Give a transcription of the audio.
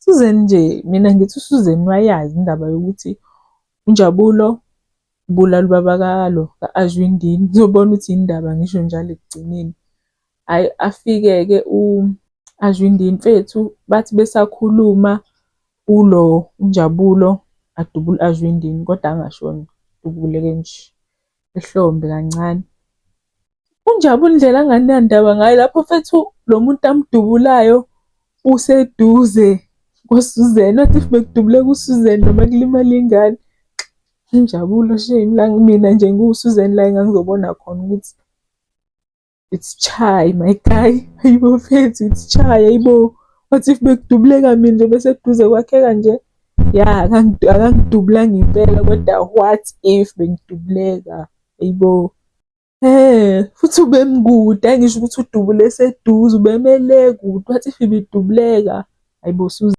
Susan nje, mina ngithi uSusan wayazi indaba yokuthi uNjabulo ubulala ubaba kalo ka-Azwindini. Uzobona ukuthi yini indaba ngisho njalo ekugcineni. Hhayi afike-ke u-Azwindini mfethu, bathi besakhuluma ulo uNjabulo adubule u-Azwindini kodwa angashoni, dubuleke nje ehlombe kancane. UNjabulo indlela anganandaba ngayo lapho mfethu lo muntu amdubulayo useduze koSusan. What if bekudubuleka uSusan noma kulimala ingane? Injabulo shame la mina nje ngiwuSusan la engangizobona khona ukuthi it's chai my guy. Hayibo mfethu, it's chai, hayibo. What if bekudubuleka mina nje beseduze kwakhe kanje? Ya, akangidubulanga impela kodwa what if bengidubuleka? Hayibo. Futhi ubemkude, angisho ukuthi udubule eseduze, ubemele kude. What if ibidubuleka? Hayibo Susan.